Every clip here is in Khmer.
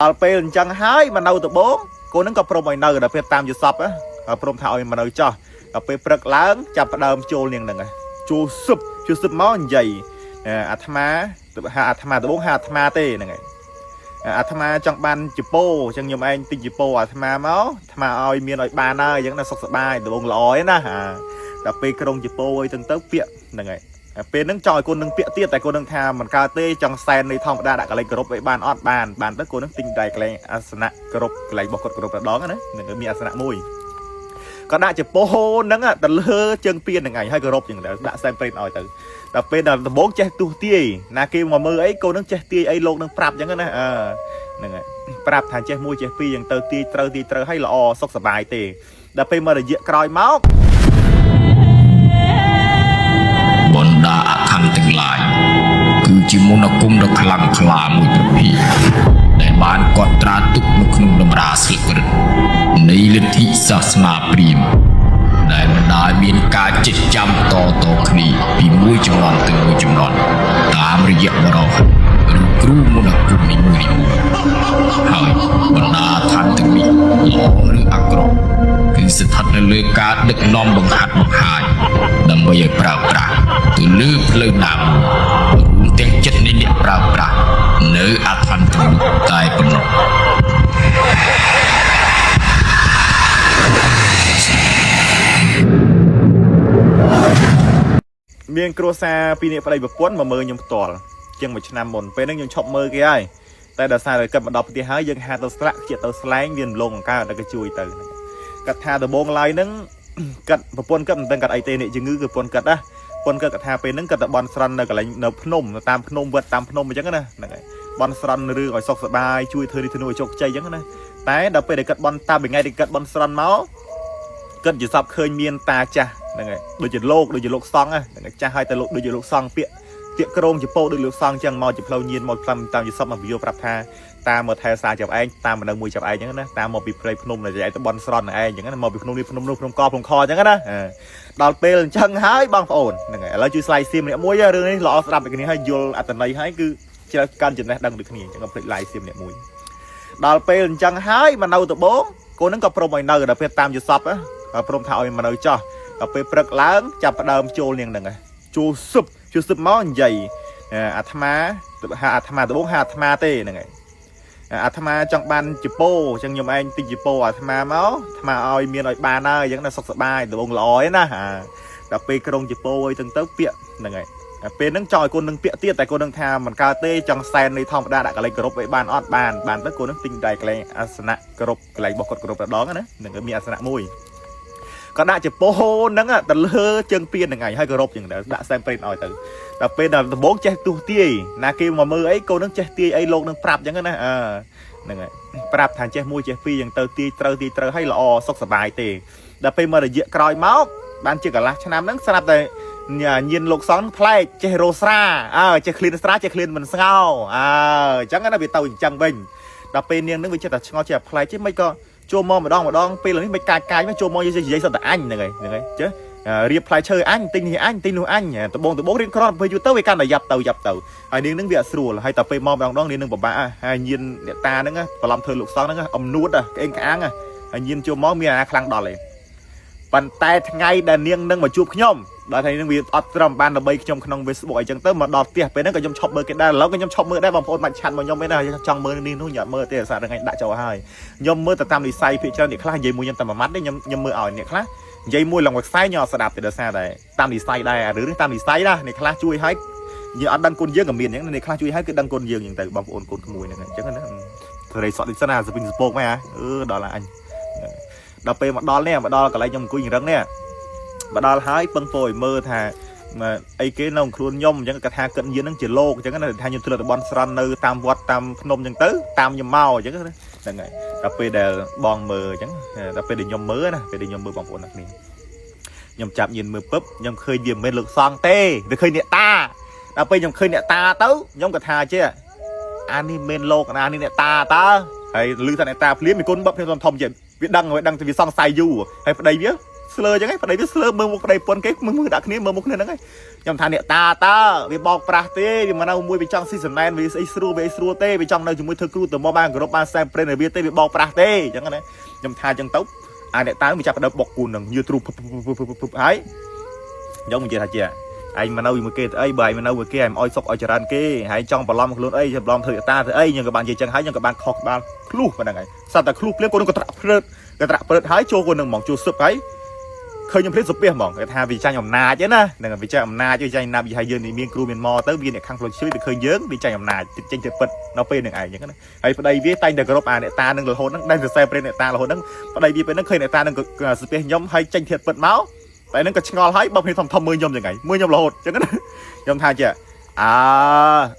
ដល់ពេលអញ្ចឹងហើយមកនៅដបងកូនហ្នឹងក៏ព្រមឲ្យនៅដល់ពេលតាមយល់សពព្រមថាឲ្យមកនៅចោះដល់ពេលព្រឹកឡើងចាប់ផ្ដើមចូលនាងហ្នឹងចូលសឹបចូលសឹបមកនិយាយអាត្មាហៅអាត្មាដបងហៅអាត្មាទេហ្នឹងហើយអាត្មាចង់បានជពោអញ្ចឹងខ្ញុំឯងទិញជពោអាត្មាមកអាត្មាឲ្យមានឲ្យបានហើយអញ្ចឹងណាសុខសប្បាយដបងល្អឯណាដល់ពេលក្រុងជពោអីទាំងទៅពាក្យហ្នឹងហើយពេលហ្នឹងចង់ឲ្យកូននឹងពាក្យទៀតតែកូននឹងថាមិនកើតទេចង់សែននៃធម្មតាដាក់កន្លែងគោរពឲ្យបានអត់បានបានទៅកូននឹងទិញដៃកន្លែងអាសនៈគោរពកន្លែងរបស់គាត់គោរពម្ដងណានឹងមានអាសនៈមួយក៏ដាក់ចំពោះហ្នឹងទៅលើជើងពៀនហ្នឹងឯងហើយគោរពចឹងដែរដាក់សែនព្រេនឲ្យទៅដល់ពេលដល់ដំបូងចេះទុះទាយណាគេមកមើលអីកូននឹងចេះទាយអីលោកនឹងប្រាប់ចឹងណាអឺហ្នឹងហើយប្រាប់ថាចេះមួយចេះពីរចឹងទៅទាយត្រូវទាយត្រូវឲ្យល្អសុខសប្បាយទេដល់ពេលមករយៈក្រោយមក បណ្ដាអខណ្ឌទាំងឡាយគឺជាមន្តអាគមដ៏ខ្លាំងក្លាមួយប្រភេទដែលបានកត់ត្រាទុកនៅក្នុងតម្រាស្លឹករឹតនៃលទ្ធិសាសនាព្រាហ្មណ៍ដែលបណ្ដាលមានការចិតចាំតតគ្នាពីមួយជំនាន់ទៅមួយជំនាន់តាមរយៈបរិហិតឬគ្រូមន្តអាគមនីមួយៗហើយបណ្ដាឋានទាំងនេះល្អឬអាក្រក់គឺស្ថិតនៅលើការដឹកនាំបង្ហាត់បង្ហាញដើម្បីឲ្យប្រើប្រាស់ទៅលើផ្លូវណាមួយរួមទាំងចិត្តនៃអ្នកប្រើប្រាស់នៅអឋានទាំងនោះតែប៉ុណ្ណោះ មានគ្រួសារពីរនាក់ប្តីប្រពន្ធមកមើលខ្ញុំផ្ទាល់ជាងមួយឆ្នាំមុនពេលហ្នឹងខ្ញុំឈប់មើលគេហើយតែដោយសារតែគិតមកដល់ផ្ទះហើយយើងហាទៅស្លាក់ជាទៅស្លែងវារំលងអង្កើតដល់គេជួយទៅគាត់ថាដំបងឡើយហ្នឹងគាត់ប្រពន្ធគាត់មិនដឹងគាត់អីទេនេះជំងឺគឺប្រពន្ធគាត់ណាប្រពន្ធគាត់គាត់ថាពេលហ្នឹងគាត់ទៅបន់ស្រន់នៅកន្លែងនៅភ្នំតាមភ្នំវត្តតាមភ្នំអញ្ចឹងណាហ្នឹងហើយបន់ស្រន់រឿងឲ្យសុខសប្បាយជួយធ្វើនេះធ្វើនោះឲ្យជោគជ័យអញ្ចឹងណាតែដល់ពេលដែលគាត់បន់តាមថ្ងៃដែលគាត់បន់ស្រន់មកគាត់យល់សពឃើញមានតាចាស់ហ្នឹងហើយដូចជាលោកដូចជាលោកសង្ឃហ្នឹងហើយចាស់ហើយតែលោកដូចជាលោកសង្ឃពាក្យពាក្យក្រងជាពោដូចលោកសង្ឃអញ្ចឹងមកជាផ្លូវញៀនមកផ្លំតាមយល់សពមកវិយោប្រាប់ថាតាមមកថែសារចាប់ឯងតាមមកនៅមួយចាប់ឯងអញ្ចឹងណាតាមមកពីព្រៃភ្នំដែលឯងទៅបន់ស្រន់ឯងអញ្ចឹងណាមកពីភ្នំនេះភ្នំនោះភ្នំកភ្នំខអញ្ចឹងណាដល់ពេលអញ្ចឹងហើយបងប្អូនហ្នឹងហើយឥឡូវជួយ slide សៀមម្នាក់មួយរឿងនេះល្អស្ដាប់ពីគ្នាហើយយល់អត្ថន័យហើយគឺជ្រើកាន់ចំណេះដឹងដូចគ្នាអញ្ចឹងកុំភ្លេច like សៀមម្នាក់មួយដល់ពេលអញ្ចឹងហើយមកនៅដបងកូនហ្នឹងក៏ព្រមឲ្យនៅដល់ពេលតាមយល់សពព្រមថាឲ្យមកនៅចោះដល់ពេលព្រឹកឡើងចាប់ផ្ដើមចូលនាងហ្នឹងចូលសឹបចូលសឹបមកនិយាយអាត្មាហៅអាត្មាដបងហៅអាត្មាទេហ្នឹងហើយអាត្មាចង់បានជពោអញ្ចឹងខ្ញុំឯងទិញជពោអាត្មាមកអាត្មាឲ្យមានឲ្យបានហើយអញ្ចឹងណាសុខសប្បាយដបងល្អឯណាដល់ពេលក្រុងជពោអីទាំងទៅពាក្យហ្នឹងហើយពេលហ្នឹងចង់ឲ្យកូននឹងពាក្យទៀតតែកូននឹងថាមិនកើតទេចង់សែននៃធម្មតាដាក់កន្លែងគោរពឲ្យបានអត់បានបានទៅកូននឹងទិញដៃកន្លែងអាសនៈគោរពកន្លែងរបស់គាត់គោរពម្ដងណានឹងមានអាសនៈមួយក៏ដាក់ចំពោះហ្នឹងទៅលើជើងពៀនហ្នឹងឯងហើយគោរពចឹងដែរដាក់សែនព្រេនឲ្យទៅដល់ពេលដល់ដំបូងចេះទុះទាយណាគេមកមើលអីកូននឹងចេះទាយអីលោកនឹងប្រាប់ចឹងណាអឺហ្នឹងហើយប្រាប់ថាចេះមួយចេះពីរចឹងទៅទាយត្រូវទាយត្រូវឲ្យល្អសុខសប្បាយទេដល់ពេលមករយៈក្រោយមកបានជាកន្លះឆ្នាំហ្នឹងស្រាប់តែញៀនលោកសង្ឃប្លែកចេះរោស្រាអើចេះឃ្លានស្រាចេះឃ្លានមិនស្ងោអើអញ្ចឹងណាវាទៅអញ្ចឹងវិញដល់ពេលនាងនឹងវាចេះតែឆ្ងល់ចេះប្លែកចេះមិនក៏ចូលមកម្ដងម្ដងពេលនេះមិនកាចកាចមកចូលមកនិយាយសត្វតែអញហ្នឹងហើយហ្នឹងហើយចេះរៀបផ្លែឈើអញទិញនេះអញទិញនោះអញដបងដបងរៀនក្រពេលយូរទៅវាកាន់តែយ៉ាប់ទៅយ៉ាប់ទៅហើយនាងនឹងវាអត់ស្រួលហើយតែពេលមកម្ដងម្ដងនាងនឹងពិបាកហើយញៀនអ្នកតាហ្នឹងបន្លំធ្វើលោកសង្ឃហ្នឹងអំនួតក្អេងក្អាងហើយញៀនចូលមកមានអាខ្លាំងដល់ឯងប៉ុន្តែថ្ងៃដែលនាងនឹងមកជួបខ្ញុំដល់ថ្ងៃនឹងវាអត់ត្រឹមបានដើម្បីខ្ញុំក្នុង Facebook អីចឹងទៅមកដល់ផ្ទះពេលហ្នឹងក៏ខ្ញុំឈប់មើលគេដែរឥឡូវក៏ខ្ញុំឈប់មើលដែរបងប្អូនមិនឆាត់មកខ្ញុំឯណាចង់មើលនេះនោះខ្ញុំអត់មើលទេសារថ្ងៃដាក់ចូលហើយខ្ញុំមើលទៅតាមនិស័យភាគច្រើនអ្នកខ្លះនិយាយមួយខ្ញុំតែមួយម៉ាត់ទេខ្ញុំខ្ញុំមើលឲ្យអ្នកខ្លះនិយាយមួយឡើងមួយខ្សែខ្ញុំអត់ស្ដាប់ទេដោយសារតែតាមនិស័យដែររឿងនេះតាមនិស័យណាអ្នកខ្លះជួយឲ្យយើងអត់ដឹងគុណយើងក៏មានអញ្ចឹងអ្នកខ្លះជួយឲ្យគឺដឹងគុណយើងអញ្ចឹងទៅបងប្អូនកូនក្មួយហ្នឹងអញ្ចឹងណាសេរីសក់ដូចសិនណាសពិនសពកមែនហ៎អឺដល់អញដល់ពេលមកដល់នេះមកដល់កន្លែងខ្ញុំអង្គុយរឹងនេះមកដល់ហើយពឹងពោឲ្យមើលថាអីគេនៅខ្លួនខ្ញុំអញ្ចឹងគាត់ថាគិតយានហ្នឹងជាលោកអញ្ចឹងណាថាខ្ញុំធ្វើតបនស្រន់នៅតាមវត្តតាមភ្នំអញ្ចឹងទៅតាមខ្ញុំមកអញ្ចឹងណាហ្នឹងហើយដល់ពេលដែលបងមើលអញ្ចឹងដល់ពេលដែលខ្ញុំមើលណាពេលដែលខ្ញុំមើលបងប្អូនអ្នកគ្នាខ្ញុំចាប់យានមើលពឹបខ្ញុំឃើញវាមិនមែនលោកសង្ឃទេវាឃើញអ្នកតាដល់ពេលខ្ញុំឃើញអ្នកតាទៅខ្ញុំក៏ថាចេះអានេះមិនមែនលោកណានេះអ្នកតាតើហើយឮថាអ្នកតាភ្លាមមានគុណបបភ្លាមធំជាវាដឹងវាដឹងថាវាសង្ស័យយូរហើយប្តីវា ស្លើចឹងឯងប្តីវាស្លើមើលមុខប្តីប្រពន្ធគេមើលមើលដាក់គ្នាមើលមុខគ្នាហ្នឹងឯងខ្ញុំថាអ្នកតាតើវាបោកប្រាស់ទេវាមកនៅមួយវាចង់ស៊ីសំណែនវាស្អីស្រួលវាអីស្រួលទេវាចង់នៅជាមួយធ្វើគ្រូទៅមកបានគ្រប់បានសែនព្រេនឲ្យវាទេវាបោកប្រាស់ទេអញ្ចឹងណាខ្ញុំថាអញ្ចឹងទៅអាអ្នកតាវាចាប់ដើមបុកគូននឹងយឺទ្រូពពពហើយខ្ញុំនិយាយថាជាឯងមកនៅជាមួយគេទៅអីបើឯងមកនៅមួយគេឯងមិនអោយសុកឲ្យចរិនគេហើយចង់បន្លំខ្លួនអីបន្លំធ្វើតាទៅអីខ្ញុំក៏បាននិយាយចឹងហើយខ្ញុំក៏បានខុសក្បាលឃ្លុះប៉ុណ្ណឹងហើយសត្វតែឃ្លុះភ្លាមគាត់នឹងក៏ត្រាក់ព្រឹតក៏ត្រាក់ព្រឹតហើយចូលគាត់នឹងហ្មងចូលសឹបហើយឃើញខ្ញុំភ្លាមសុពះហ្មងគេថាវាចាញ់អំណាចឯណាហ្នឹងវាចាញ់អំណាចវាចាញ់អំណាចវាឲ្យយើងនេះមានគ្រូមានមកទៅវាអ្នកខាងផ្លូវជួយទៅឃើញយើងវាចាញ់អំណាចចេញទៅពិតនៅពេលហ្នឹងឯងចឹងណាហើយប្តីវាតែងតែគោរពអាអ្នកតានឹងរហូតហ្នឹងដែលសរសេរព្រេនអ្នកតារហូតហ្នឹងប្តីវាពេលហ្នឹងឃើញអ្នកតានឹងសុពះខ្ញុំហើយចេញធៀបពិតមកតែហ្នឹងក៏ឆ្ងល់ហើយបើគ្នាធំធំមើលខ្ញុំចឹងឯងមើលខ្ញុំរហូតចឹងណាខ្ញុំថាជាអ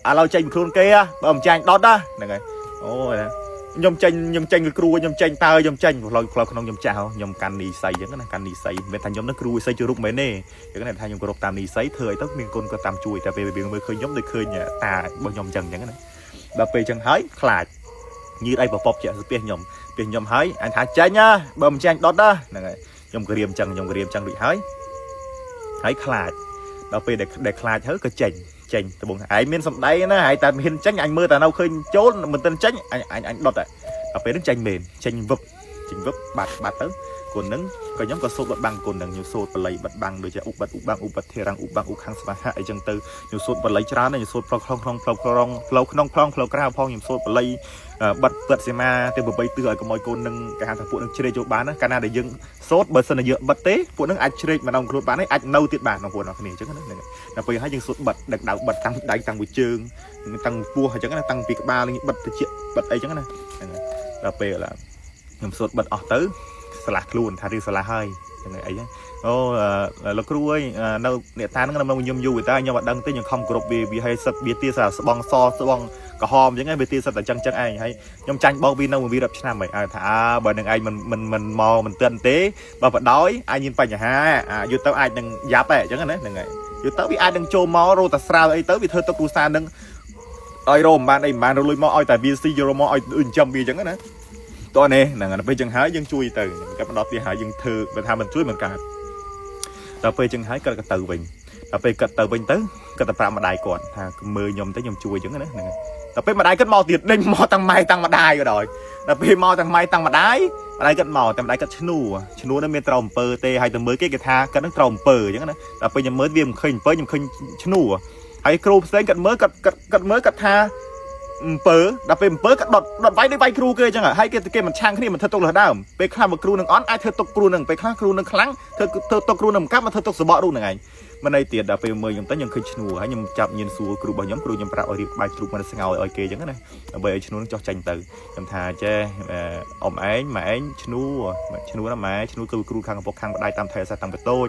ើឥឡូវចេញខ្លួនគេបើមិនចាញ់ដុតណាហ្នឹងហើយអូយខ្ញុំចេញខ្ញុំចេញគ្រូខ្ញុំចេញតើខ្ញុំចេញផ្លូវផ្លូវក្នុងខ្ញុំចាស់ខ្ញុំកាន់នីស័យចឹងណាកាន់នីស័យមិនថាខ្ញុំនឹងគ្រូវិស័យជារូបមែនទេចឹងណាថាខ្ញុំគោរពតាមនីស័យធ្វើអីទៅមានគុណក៏តាមជួយតែពេលវាមើលឃើញខ្ញុំដូចឃើញតារបស់ខ្ញុំចឹងចឹងណាដល់ពេលចឹងហើយខ្លាចញឺតអីបពប់ជាស្ពះខ្ញុំពីខ្ញុំហើយអញថាចេញណាបើមិនចាញ់ដុតណាហ្នឹងហើយខ្ញុំក៏រៀមចឹងខ្ញុំក៏រៀមចឹងដូចហើយហើយខ្លាចដល់ពេលដែលខ្លាចហើយក៏ចេញចេញត្បូងឯងមានសំដីណាហើយតែហ៊ានចេញអញមើលតែនៅឃើញចូលមិនទាន់ចេញអញអញអញដុតតែដល់ពេលហ្នឹងចេញមែនចេញវឹបចេញវឹបបាត់បាត់ទៅគុណហ្នឹងក៏ខ្ញុំក៏សូត្របិទបាំងគុណហ្នឹងខ្ញុំសូត្របល័យបិទបាំងដូចជាឧបិតឧបាំងឧបធេរੰឧបាំងឧខាងស្វាហៈអីចឹងទៅខ្ញុំសូត្របល័យច្រើនខ្ញុំសូត្រផ្លូវក្នុងក្នុងផ្លូវក្រងផ្លូវក្នុងផងផ្លូវក្រៅផងខ្ញុំសូត្របល័យបិទពិតសីមាទៅបបីទិសឲ្យកុំឲ្យកូននឹងគេហៅថាពួកនឹងជ្រេកចូលបានណាកាលណាដែលយើងសូត្របើសិនជាយើងបិទទេពួកនឹងអាចជ្រេកម្ដងខ្លួនបានអាចនៅទៀតបានបងប្អូនអរគ្នាអញ្ចឹងណាដល់ពេលហើយយើងសូត្របិទដឹកដៅបិទតាំងដៃតាំងពីជើងតាំងពោះអញ្ចឹងណាតាំងពីក្បាលនេះបិទតិចបិទអីចឹងណាដល់ពេលឡាខ្ញុំសូត្របិទអស់ទៅស្លាស់ខ្លួនថារឿងស្លាស់ហើយហ្នឹងអីហ្នឹងអូលោកគ្រូអើយនៅអ្នកតាហ្នឹងនៅខ្ញុំយូរតែខ្ញុំអត់ដឹងទេខ្ញុំខំគ្រប់វាវាឲ្យសិតវាទាស្បងសស្បងក្រហមអញ្ចឹងឯងវាទាសិតតែចឹងចឹងឯងហើយខ្ញុំចាញ់បោកវានៅមួយវារាប់ឆ្នាំហើយឲ្យថាអើបើនឹងឯងមិនមិនមិនមកមិនទិនទេបើបដោយអាចមានបញ្ហាយូរទៅអាចនឹងយ៉ាប់ដែរអញ្ចឹងណាហ្នឹងហើយយូរទៅវាអាចនឹងចូលមករោតាស្រាលអីទៅវាធ្វើទុកគ្រួសារនឹងឲ្យរោមិនបានអីមិនបានរលួយមកឲ្យតែវាស៊ីយករមកឲ្យចិញ្ចឹមវាអញ្ចឹងណាតោះនេះហ្នឹងហើយពេលចឹងហើយយើងជួយទៅគាត់មកដល់ផ្ទះហើយយើងធ្វើបើថាមិនជួយមិនកើតដល់ពេលចឹងហើយគាត់ក៏ទៅវិញដល់ពេលគាត់ទៅវិញទៅគាត់ទៅប្រាប់ម្ដាយគាត់ថាមើលខ្ញុំទៅខ្ញុំជួយចឹងណាហ្នឹងហើយដល់ពេលម្ដាយគាត់មកទៀតដេញមកតាំងម៉ែតាំងម្ដាយក៏ដោយដល់ពេលមកតាំងម៉ែតាំងម្ដាយម្ដាយគាត់មកតែម្ដាយគាត់ឈ្នួឈ្នួនឹងមានត្រូវអំពើទេហើយទៅមើលគេគេថាគាត់នឹងត្រូវអំពើចឹងណាដល់ពេលខ្ញុំមើលវាមិនឃើញអំពើខ្ញុំឃើញឈ្នួហើយគ្រូផ្សេងគាត់មើលគាត់គាត់មើលគាត់ថាអំពើដល់ពេលអំពើគាត់ដុតដុតវាយដូចវាយគ្រូគេអញ្ចឹងហើយគេគេមិនឆាំងគ្នាមិនធ្វើទុកលើដើមពេលខ្លះមកគ្រូនឹងអន់អាចធ្វើទុកគ្រូនឹងពេលខ្លះគ្រូនឹងខ្លាំងធ្វើធ្វើទុកគ្រូនឹងកាប់មកធ្វើទុកសបករូនឹងឯងមិនអីទៀតដល់ពេលមើលខ្ញុំទៅខ្ញុំឃើញឈ្នួហើយខ្ញុំចាប់ញៀនសួរគ្រូរបស់ខ្ញុំគ្រូខ្ញុំប្រាប់ឲ្យរៀបបាយជ្រូកមកស្ងោឲ្យគេអញ្ចឹងណាដើម្បីឲ្យឈ្នួនឹងចោះចាញ់ទៅខ្ញុំថាចេះអ៊ំឯងម៉ែឯងឈ្នួឈ្នួណាម៉ែឈ្នួគឺគ្រូខាងកំពុកខាងម្ដាយតាមថៃអាសាតាំងពីតូច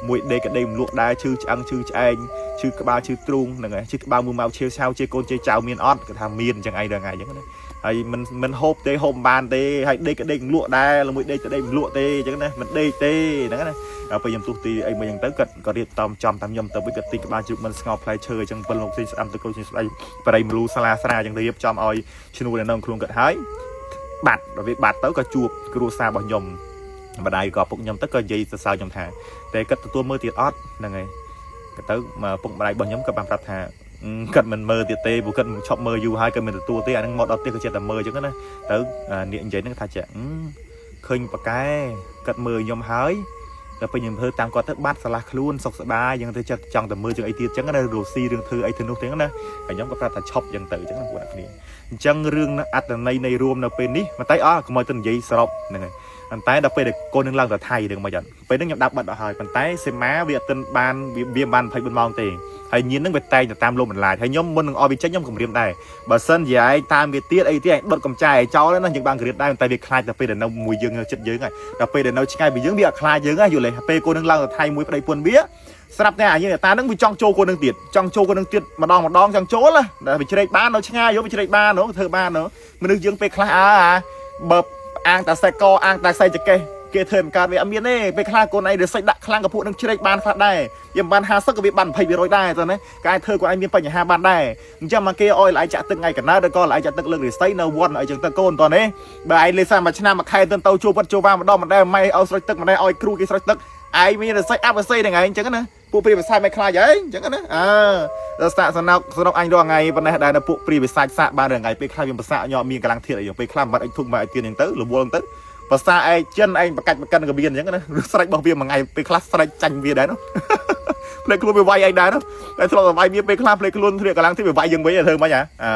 មួយដេកក៏ដេកមលក់ដែរឈឺឆ្អឹងឈឺឆ្អែងឈឺក្បាលឈឺទ្រូងហ្នឹងហើយឈឺក្បាលមួយម៉ៅឈៀវឆាវជាកូនជាចៅមានអត់គេថាមានអញ្ចឹងឯងដល់ថ្ងៃអញ្ចឹងណាហើយមិនមិនហូបទេហូបមិនបានទេហើយដេកក៏ដេកមលក់ដែរមួយដេកទៅដេកមលក់ទេអញ្ចឹងណាមិនដេកទេហ្នឹងណាដល់ពេលខ្ញុំទោះទីអីមួយអញ្ចឹងទៅគាត់ក៏រៀបតំចំតាមខ្ញុំទៅវិញគាត់ទីក្បាលជ្រូកមិនស្ងោផ្លែឈើអញ្ចឹងពិលមកផ្សេងស្អាំទៅកូនស្ដីបរិយមលូសាឡាស្រាអញ្ចឹងទៅរៀបចំឲ្យឈ្នួលនៅក្នុងខ្លួនគាត់ហើយបាត់ដល់វាបាត់ទៅក៏ជួបគ្រួសាររបស់ខ្ញុំម្ដាយក៏ពុកខ្ញុំទៅក៏និយាយសរសើរខ្ញុំថាតែគាត់ទទួលមើលទៀតអត់ហ្នឹងហើយគាត់ទៅមកពុកម្ដាយរបស់ខ្ញុំក៏បានប្រាប់ថាគាត់មិនមើលទៀតទេព្រោះគាត់មិនឈប់មើលយូរហើយគាត់មិនទទួលទេអាហ្នឹងមកដល់ផ្ទះក៏ចេះតែមើលអញ្ចឹងណាទៅអ្នកនិយាយហ្នឹងថាចេះឃើញប៉កែគាត់មើលខ្ញុំហើយដល់ពេលខ្ញុំធ្វើតាមគាត់ទៅបាត់ឆ្លាស់ខ្លួនសុខសប្បាយយើងទៅចិត្តចង់តែមើលជាងអីទៀតអញ្ចឹងណារស់ស៊ីរឿងធ្វើអីធ្វើនោះទាំងណាហើយខ្ញុំក៏ប្រាប់ថាឈប់អញ្ចឹងទៅអញ្ចឹងណាពួកអ្នកគ្នាអញ្ចឹងរឿងអត្តន័យនៃរួមនៅពេលនេះមិនតែអស់កុំឲ្យទៅនិយាយសរុបហ្នឹងហើយប៉ុន្តែដល់ពេលដែលកូននឹងឡើងទៅថៃរឿងមិនអត់ពេលហ្នឹងខ្ញុំដាប់បាត់អស់ហើយប៉ុន្តែសេម៉ាវាអត់ទាន់បានវាបាន24ម៉ោងទេហើយញៀនហ្នឹងវាតែងទៅតាមលំបន្លាចហើយខ្ញុំមុននឹងអស់វាចេញខ្ញុំគម្រាមដែរបើសិនជាឯងតាមវាទៀតអីទៀតឯងដុតកំចាយឲ្យចោលណាយើងបានគម្រាមដែរតែវាខ្លាចតែពេលដែលនៅមួយយើងនៅចិត្តយើងហើយដល់ពេលដែលនៅឆ្ងាយពីយើងវាអត់ខ្លាចយើងហ៎យល់ទេពេលកូននឹងឡើងទៅថៃមួយប្តីប្រពន្ធវាស្រាប់តែអាយើងតាហ្នឹងវាចង់ចូលកូននឹងទៀតចង់ចូលកូននឹងទៀតម្ដងម្ដងចង់ចូលណាតែវាជ្រែកបាននៅឆ្ងាយយកវាជ្រែកបាននោះធ្វើបាននោះមនុស្សយើងពេលខ្លះអើអាបើអាងតាខ្សែកអាងតាខ្សែចកេះ គេធ្វើមិនកើតវាអត់មានទេពេលខ្លះកូនឯងរិស័យដាក់ខ្លាំងក៏ពួកនឹងជ្រែកបានខ្លះដែរវាមិនបាន50ក៏វាបាន20%ដែរតើណាគេអាចធ្វើគាត់ឯងមានបញ្ហាបានដែរអញ្ចឹងមកគេឲ្យល្អចាក់ទឹកថ្ងៃកណើឬក៏ល្អចាក់ទឹកលើករិស័យនៅវត្តអីចឹងទៅកូនតើណាបើឯងលេសាមួយឆ្នាំមួយខែទៅទៅជួបវត្តជួបវ៉ាម្ដងម្ដងម៉ែឲ្យស្រោចទឹកម្ដងឲ្យគ្រូគេស្រោចទឹកឯងមានរិស័យអាប់រិស័យហ្នឹងឯងអញ្ចឹងណាពួកព្រាបិសាចមិនខ្លាចអីអញ្ចឹងណាអើដល់សាកសណុកសណុកអញរាល់ថ្ងៃប៉ុណ្ណេះដែរនៅពួកព្រាបិសាចសាកបានរាល់ថ្ងៃពេលខ្លះវាប្រសាកញ៉មានកម្លាំងធាតអីពេលខ្លះមិនបាត់អីធុកមកអីទៀតអញ្ចឹងទៅរវល់ទៅភាសាឯងចិនឯងបកាច់បកិនក៏មានអញ្ចឹងណាឬស្រេចរបស់វាមួយថ្ងៃពេលខ្លះស្រេចចាញ់វាដែរនោះ ភ្លេចខ្លួនវាវាយឯងដែរនោះតែធ្លាប់តែវាយវាពេលខ្លះភ្លេចខ្លួនធ្លាក់កម្លាំងទីវាវាយយើងវិញធ្វើម៉េចហ៎អើ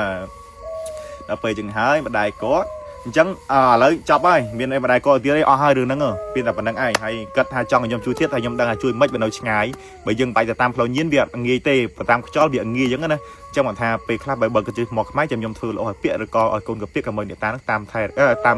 ដល់ពេលចឹងហើយម្ដាយគាត់អញ្ចឹងឥឡូវចប់ហើយមានអីម្ដាយគាត់ទៀតអីអស់ហើយរឿងហ្នឹងមានតែប៉ុណ្្នឹងឯងហើយគាត់ថាចង់ឲ្យខ្ញុំជួយទៀតតែខ្ញុំដឹងថាជួយមិនបើនៅឆ្ងាយបើយើងបាយទៅតាមផ្លូវញៀនវាអត់ងាយទេបើតាមខ្យល់វាងាយអញ្ចឹងណាអញ្ចឹងគាត់ថាពេលខ្លះបើគាត់ជួយមកខ្មែរចាំខ្ញុំធ្វើល្អឲ្យពាក្យឬក៏ឲ្យកូនកពាក្យក៏មកអ្នកតាហ្នឹងតាមថែតាម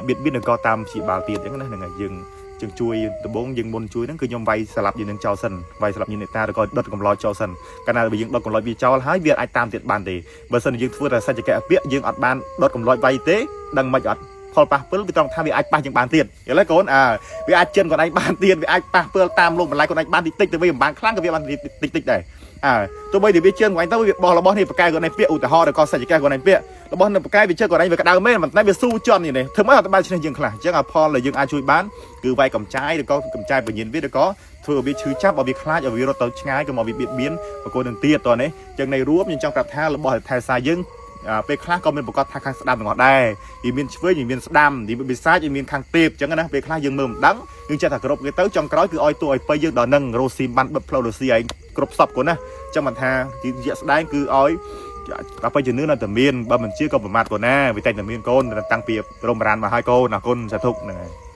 បៀតបៀនឬក៏តាមព្យាបាលទៀតអញ្ចឹងណាហ្នឹងហើយយើងជាងជួយដំបងយើងមុនជួយហ្នឹងគឺខ្ញុំវាយស្លាប់យើងនឹងចោលសិនវាយស្លាប់យើងអ្នកតាឬក៏ដុតកំឡោចោលសិនកាលណាបើយើងដុតកំឡោចវាចោលហើយវាអាចតាមទៀតបានទេបើសិនជាយើងធ្វើតែសច្ចកៈពាក្យយើងអត់បានដុតកំឡោចវាយទេដឹងមិនអត់ផលប៉ះពិលវាត្រង់ថាវាអាចប៉ះយើងបានទៀតយល់ទេកូនអើវាអាចជិនខ្លួនឯងបានទៀតវាអាចប៉ះពិលតាមលោកបន្លាយខ្លួនឯងបានតិចតិចទៅវាមិនបានខ្លាំងក៏វាបានតិចតិចដែរអើទោះបីតែវាជឿនខ្លួនឯងទៅវាបោះរបស់នេះបកែខ្លួនឯងពាក្យឧទាហរណ៍ឬក៏សច្ចកៈខ្លួនឯងពាក្យរបស់នៅបកែវាជឿខ្លួនឯងវាក្តៅមែនប៉ុន្តែវាស៊ូជន់នេះធ្វើម៉េចអត់បានឈ្នះយើងខ្លះអញ្ចឹងឲ្យផលដែលយើងអាចជួយបានគឺវាយកំចាយឬក៏កំចាយបញ្ញាវាឬក៏ធ្វើឲ្យវាឈឺចាប់ឲ្យវាខ្លាចឲ្យវារត់ទៅឆ្ងាយកុំឲ្យវាបៀតបៀនបកគោនឹងទៀតតោះនេះអញ្ចឹងនៃរួមខ្ញុំចង់ប្រាប់ថារបស់ថែសារយើងពេលខ្លះក៏មានប្រកាសថាខាងស្ដាំទាំងអស់ដែរវាមានឆ្វេងវាមានស្ដាំវាមានបិសាចវាមានខាងទេពអញ្ចឹងណាពេលខ្លះយើងមើលមិនដឹងយើងចេះតែគ្រប់គេទៅចុងក្រោយគឺឲ្យតួឲ្យប៉ៃយើងដល់នឹងរ៉ូស៊ីមបានបិទផ្លូវរ៉ូស៊ីឯងគ្រប់សពគាត់ណាអញ្ចឹងមិនថាជាស្ដែងគឺឲ្យអបិយជំនឿនៅតែមានបើមិនជាក៏ប្រមាថគាត់ណាវាតែតែមានកូនតាំងពីរំរានមកហើយកូនអរគុណសាធុកហ្នឹងហើយ។